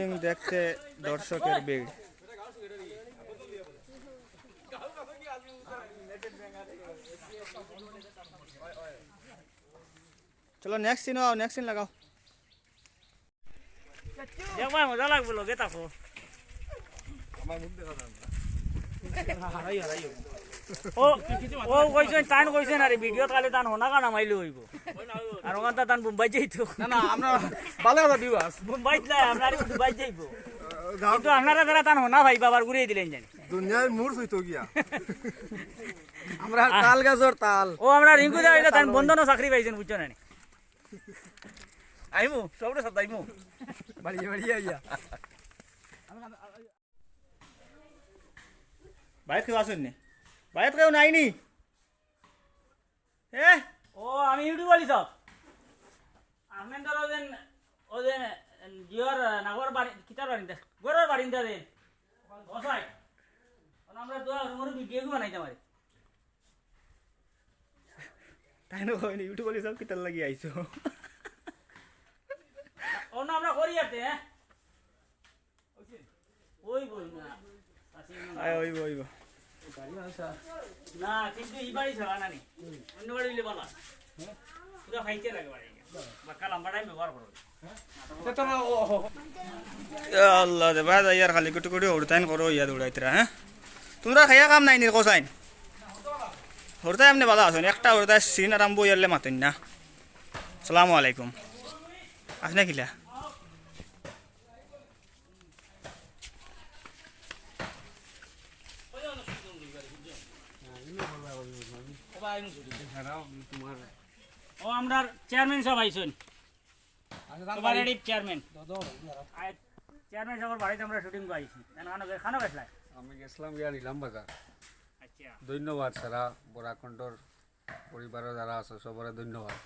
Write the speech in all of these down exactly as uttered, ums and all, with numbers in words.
দেখতে দর্শকের ভিড়। চলো, নেক্সট সিন আও, নেক্সট সিন লাগাও। দেখবা, মজা লাগবো, লগে থাকো। ও, ও কইছেন, তান কইছেন, আরে ভিডিওত খালি তান হনা কানা মাইলে অইবো। আর ওখান তো তান বোম্বাই যাইতো। না, না, আমরা ভালো কথা ভিউয়ার্স। বোম্বাই না, আপনারা দুবাই যাইবো। কিন্তু আপনারা যারা তান হনা ভাই বাবার ঘুরিয়ে দিলেন জানি। দুনিয়ার মুর হইতো গিয়া। আমরা তাল গাছর তাল। ও, আমরা রিঙ্কু দা অইলো তান বন্ধনও চাকরি পাইছেন, বুঝছো না নি? আইমু, সবরে সাথে আইমু। বাড়িয়ে বাড়িয়ে আইয়া। বাইরে কেউ আছেন নি? বাইরে কেউ নাই নি? এ? ও, আমি ইউটিউব আলী সাহেব। আপনি ধরো যেন, ও যেন, জিওর নাগর বাড়ি, কিতার বারিন্দা? গরুর বারিন্দা দেন। ও সাই। আমরা দোয়া রুমর ভিডিও বানাইতাম আরে। তাই না কইনি, ইউটিউব আলী সাহেব কিতার লাগি আইছো? ও না, আমরা করি আতে, হ্যাঁ? ওই বই না। আয়, ওই বই, ওই বই। না, কিন্তু এই বাড়ি ছাড়া না নি। অন্য বাড়ি হইলে ভালো। পুরা ফাইতে লাগে বাড়ি। বাক্কা লম্বা টাইম ব্যবহার করো। এ আল্লাহ, দে ভাই, ইয়ার খালি কুটি কুটি হরতাইন করো, ইয়া দৌড়াইতরা, হ্যাঁ? তোমরা খাইয়া কাম নাই নির কোসাইন? হরতাই আপনি ভালো আছেন? একটা হরতাই সিন আরম্ভ ইয়ারলে মাতেন না। সালামু আলাইকুম। আপনি কিলা? ও, আমরার চেয়ারম্যান সাহেব আইছইন। আচ্ছা, তার বাড়ি কোপারেটিভ চেয়ারম্যান। দ-, দ-, দ-, আর চেয়ারম্যান সাহেবর বাড়িত আমরা শুটিং আইছি। কেন, কেন, কেন গেছলাই? আমি গেছিলাম গিয়া নিলাম বাজার। আচ্ছা। ধন্যবাদ সারা বরাকণ্ঠর পরিবারও যারা আছে সবরে ধন্যবাদ। যে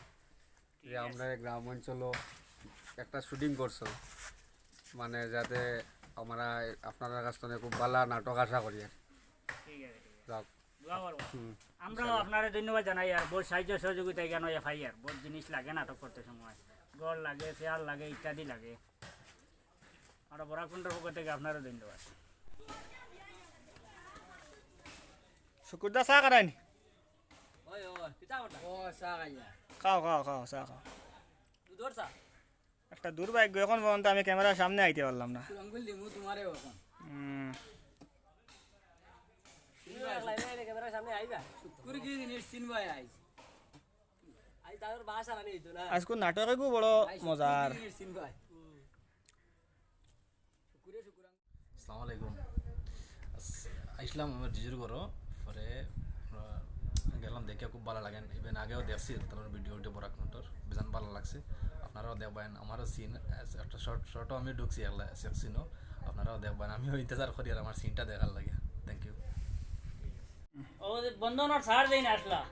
ঠিক আছে। আমরা গ্রাম অঞ্চলও একটা শুটিং করছো, মানে যাতে আমরা আপনার কাছ থেকে খুব ভালো নাটক আশা করি আর। ঠিক আছে, ঠিক আছে। যাক। দোয়া করবো। হুম। আমরাও ইনশাআল্লাহ। আপনারে ধন্যবাদ জানাই আর বহুত সাহায্য সহযোগিতা কেন পাই আর বহুত জিনিস লাগে নাটক করতে সময়, ঘর লাগে, চেয়ার লাগে, ইত্যাদি লাগে। আমরা বরাকণ্ঠর পক্ষ থেকে আপনারও ধন্যবাদ। শুকুরদা চা খারাইনি? ওই, ওই, কিতা কথা? ও, চা খাইয়া। খাও, খাও, খাও, চা খাও। দুধর চা? একটা দুর্ভাগ্য, এখন পর্যন্ত আমি ক্যামেরার সামনে আইতে পারলাম না। রঙ্গুল দিমু তোমারে এখন। হুম। তুমি এক লাইনে আইলে ক্যামেরার সামনে আইবা? শুক্কুর কি জিনিস চিনবাই আইজ? আইজ তাদের বাস আলানি হইতো না। আজকে নাটকে খুব বড় আইজ শুক্কুর মজার। কি জিনিস চিনবাই? শুক্কুরে শুক্কুর আং- আসসালামু আলাইকুম। আস-, আইসলাম আমার জিজুর ঘরো, পরে আমরা গেলাম, দেখে খুব ভালো লাগেন। ইভেন আগেও দেখছি তার ভিডিও উঠে বরাক নটর, বেজান ভালো লাগছে। আপনারাও দেখবেন, আমারও সিন, একটা শর্ট, শর্টও আমি ঢুকছি একলা, সেক্স সিনও। আপনারাও দেখবেন, আমিও ইন্তজার করি আর আমার সিনটা দেখার লাগে। Thank you. ও যে বন্ধনর স্যার যেইন আসলা,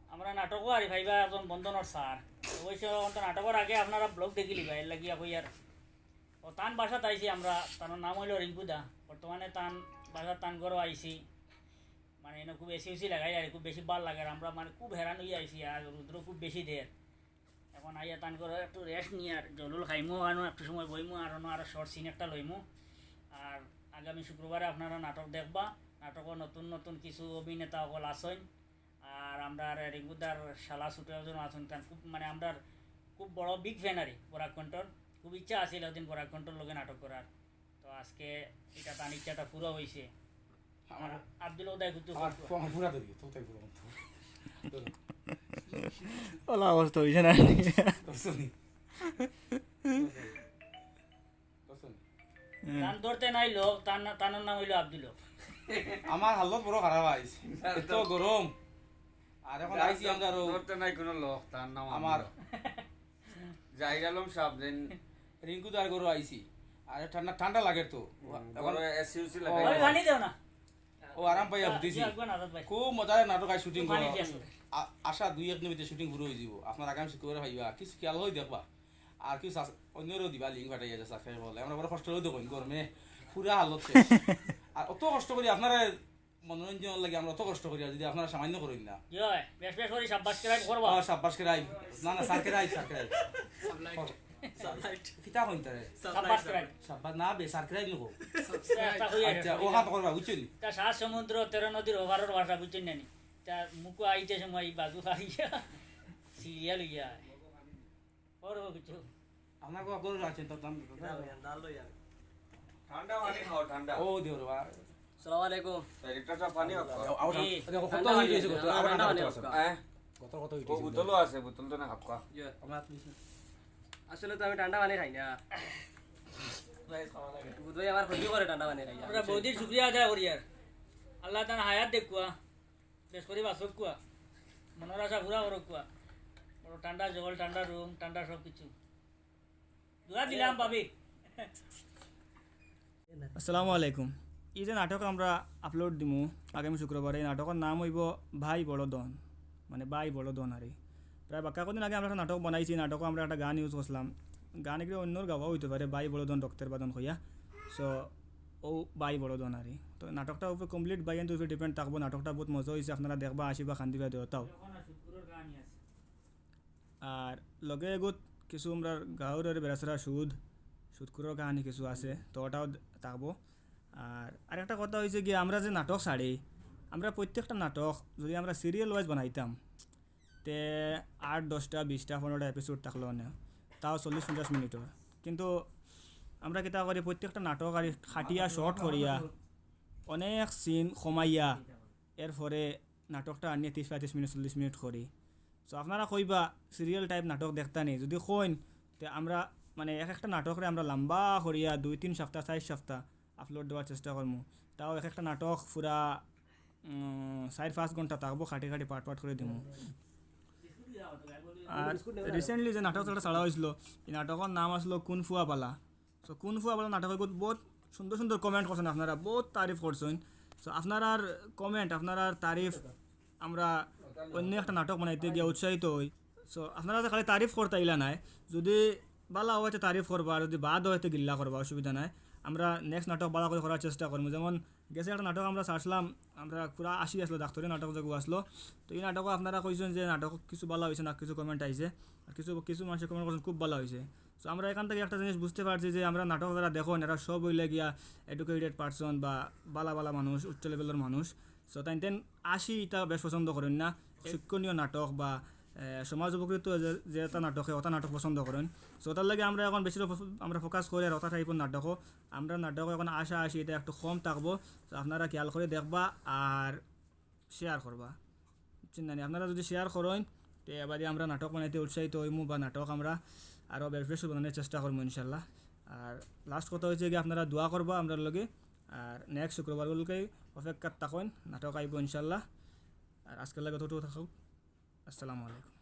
আমরা নাটকও হারি পাইবা একজন বন্ধনর স্যার। অবশ্য অন্ত নাটকর আগে আপনারা ব্লগ দেখিলিবা, এর লাগি কই আর। ও তান বাসাত আইছি আমরা, তার নাম হইল রিঙ্কু দা। বর্তমানে তান বাসা তান ঘরও আইছি। মানে এনে খুব এসি উসি লাগাই আর খুব বেশি ভালা লাগে আর আমরা মানে খুব হেরান হইয়া আইছি আর রুদ্র খুব বেশি দের। এখন আইয়া তান করে একটু রেস্ট নিয়া আর জলুল খাইমু, আনো একটু সময় বইমু আর অনো আরো শর্ট সিন একটা লইমু। আর আগামী শুক্রবারে আপনারা নাটক দেখবা, নাটকও নতুন নতুন কিছু অভিনেতা অকল আছইন। আর আমরার রিঙ্কুদার শালা ছোট একজন আছইন, তান খুব মানে আমরার খুব বড় বিগ ফ্যান আরি বরাক কণ্ঠর। খুব ইচ্ছা আছিল একদিন বরাক কণ্ঠর লগে নাটক করার। তো আজকে এটা তান ইচ্ছাটা পুরা হইছে। আমার আব্দুল উদয় কুতু আমার, আমার পুরা তো দিও, তো তাই পুরা মতো। ওলা অবস্থা হইছে না। দর্শনী। দর্শনী। হুম। তান ধরতে নাই লোক, তান না-, তান নাম হইল আব্দুল হক। আমার হালত বড় খারাপ আইছে। এত গরম। আর এখন আইছি আমরা আরো ধরতে নাই কোনো লোক, তার নাম আমার আব্দুল হক। জাহির আলম সাহেব যেন রিঙ্কু দার ঘরো আইছি। আরে ঠান্ডা, ঠান্ডা লাগে তো। হুম, এখন ঘরো এসি উসি ও। লাগাই। ওই পানি দেও না। ও আরাম পাইয়া জি, উঠিছি। জি, একবার নাজাত ভাই। খুব মজার নাটক আজ শুটিং পানি করো। দিয়ে আসো। আ-, আশা দুই এক দিনের ভিতরে শুটিং শুরু হয়ে যাব। আপনারা আগামী শুক্রবারে পাইবা। কিছু খেয়াল হয়ে দেখবা। আর কিছু সাস-, অন্যরও দিবা লিঙ্ক পাঠাইয়া যে সাবস্ক্রাইব করলে। আমরা বড় কষ্ট হয়ে দেখুন গরমে পুরা হালত শেষ। আর অত কষ্ট করি আপনারা মনোরঞ্জন লাগে আমরা অত কষ্ট করি, আর যদি আপনারা সামান্য করইন না। কি হয়? বেশ বেশ করি সাবস্ক্রাইব করবা। ও, সাবস্ক্রাইব। না, না, সাবস্ক্রাইব, সাবস্ক্রাইব। কিতা কইন তারে? সাব্বাস করাই। সাব্বাস না বে, সাবস্ক্রাইব নকো। একটা কই আর আচ্ছা, ও হাত করবা, বুঝছো নি? তা সাত সমুদ্র তেরো নদীর ওপারের ভাষা, বুঝছো নি? তা মুখো আইতে সময় বাজু খাইয়া সিরিয়াল হইয়া। ওর ও কিছু। আপনার গো গরু আছে তো দাম। ঠান্ডা পানি খাও, ঠান্ডা। ও দিও রে বা। সালাম আলাইকুম। এই, একটা চা পানি খাও। আও, আও, এই, দেখো, কত ঠান্ডা হয়ে পানি গেছে, আছে, কত, আবার ঠান্ডা পানি খাও। আছে। হ্যাঁ? কত, কত হয়ে ও গেছে? বোতলও আছে, বোতল তো না খাও। ইয়ে। আমরা আপনি আসলে তো আমি ঠান্ডা পানি খাই না। বুধ ভাই আমার ক্ষতি করে ঠান্ডা পানি খাই। আমরা বৌদির শুকরিয়া আদায় করি আর। আল্লাহ তাআলা হায়াত দেখুয়া, বেশ করি বাসক কুয়া, মনের আশা পুরা করুক কুয়া। বড় ঠান্ডা জল, ঠান্ডা রুম, ঠান্ডা সব কিছু। দোয়া দিলাম ভাবি। আসসালামু আলাইকুম। এই যে নাটক আমরা আপলোড দিমু আগামী শুক্রবারে, এই নাটকের নাম হইব ভাই বড় দন, মানে ভাই বড় দন আর কি। প্রায় বাক্কা কদিন আগে আমরা একটা নাটক বানাইছি, নাটকও আমরা একটা গান ইউজ করছিলাম। গান এগুলো অন্যর গাওয়া হইতে পারে, ভাই বড় দন রক্তের বাদন কইয়া। সো ও ভাই বড় দন আর কি। তো নাটকটা উপরে কমপ্লিট ভাই কিন্তু উপরে ডিপেন্ড থাকবো। নাটকটা বহুত মজা হয়েছে, আপনারা দেখবা, আসিবা, খান্দিবা দেওয়াতাও। আর লগে এগুত কিছু আমরা গাঁওর বেড়াছড়া সুদ, সুদখুরর কাহিনী কিছু আছে, তো ওটাও থাকবো। আর আরেকটা কথা হয়েছে কি, আমরা যে নাটক ছাড়ি, আমরা প্রত্যেকটা নাটক যদি আমরা সিরিয়াল ওয়াইজ বানাইতাম, তে আট, দশটা, বিশটা, পনেরোটা এপিসোড থাকলো না, তাও চল্লিশ পঞ্চাশ মিনিটর। কিন্তু আমরা কিতা করি, প্রত্যেকটা নাটক আর খাটিয়া শর্ট করিয়া অনেক সিন কমাইয়া এরপরে নাটকটা আনিয়া ত্রিশ পঁয়ত্রিশ মিনিট, চল্লিশ মিনিট করি। তো আপনারা কইবা সিরিয়াল টাইপ নাটক দেখতা নি, যদি কইন, তে আমরা মানে এক একটা নাটকরে আমরা লম্বা করিয়া দুই তিন সপ্তাহ, চার সপ্তাহ আপলোড দেওয়ার চেষ্টা করমু। তাও এক একটা নাটক পুরা, উম, চার পাঁচ ঘন্টা থাকবো, কাটি কাটি পার্ট পার্ট করে দিমু। আর রিসেন্টলি যে নাটক একটা ছাড়া হয়েছিল, এই নাটকের নাম আসলো কুনফুয়া বালা। তো কুনফুয়া বালা নাটকে বহুত সুন্দর সুন্দর কমেন্ট করছেন আপনারা, বহুত তারিফ করছেন। তো আপনারার কমেন্ট, আপনারার তারিফ আমরা অন্য একটা নাটক বানাইতে গিয়া উৎসাহিত হই। তো আপনারা তো খালি তারিফ করতা ইলা নাই, যদি বালা হয় তো তারিফ করবা, আর যদি বাদ হয় তো গিল্লা করবা, অসুবিধা নাই। আমরা নেক্সট নাটক বালা করে করার চেষ্টা করবো। যেমন গেছে একটা নাটক আমরা ছাড়ছিলাম, আমরা পুরা আশি আসলো, ডাক্তারি নাটক যেগু আসলো। তো এই নাটকও আপনারা কইছেন যে নাটক কিছু বালা হয়েছে না, কিছু কমেন্ট আইছে, আর কিছু কিছু মানুষে কমেন্ট করছেন খুব বালা হয়েছে। তো আমরা এখান থেকে একটা জিনিস বুঝতে পারছি যে আমরা নাটক যারা দেখইন, এরা সব হইলে গিয়া এডুকেটেড পার্সন বা বালা বালা মানুষ, উচ্চ লেভেলের মানুষ। তো তাইন তেন আশি ইটা বেশ পছন্দ করেন না, শিক্ষণীয় নাটক বা, এ, সমাজ উপকৃত যে, যে একটা নাটকে ওটা নাটক পছন্দ করেন। তো ওটার লাগে আমরা এখন বেশি ফো-, আমরা ফোকাস করি আর ওটা টাইপের নাটকও। আমরা নাটক এখন আশা আশি ইটা একটু কম থাকবো। তো আপনারা খেয়াল করে দেখবা আর শেয়ার করবা, বুঝছেন না নি? আপনারা যদি শেয়ার করেন, তে এবারে আমরা নাটক বানাইতে উৎসাহিত হইমু বা নাটক আমরা আরও বেশ বেশ বানানোর চেষ্টা করবো ইনশাল্লাহ। আর লাস্ট কথা হয়েছে কি, আপনারা দোয়া করবা আমরার লগে। আর নেক্সট শুক্রবার গুলোকে অপেক্ষাত থাকইন, নাটক আইবো ইনশাল্লাহ। আর আজকের লাগে অতটুকু থাকুক। আসসালামু আলাইকুম।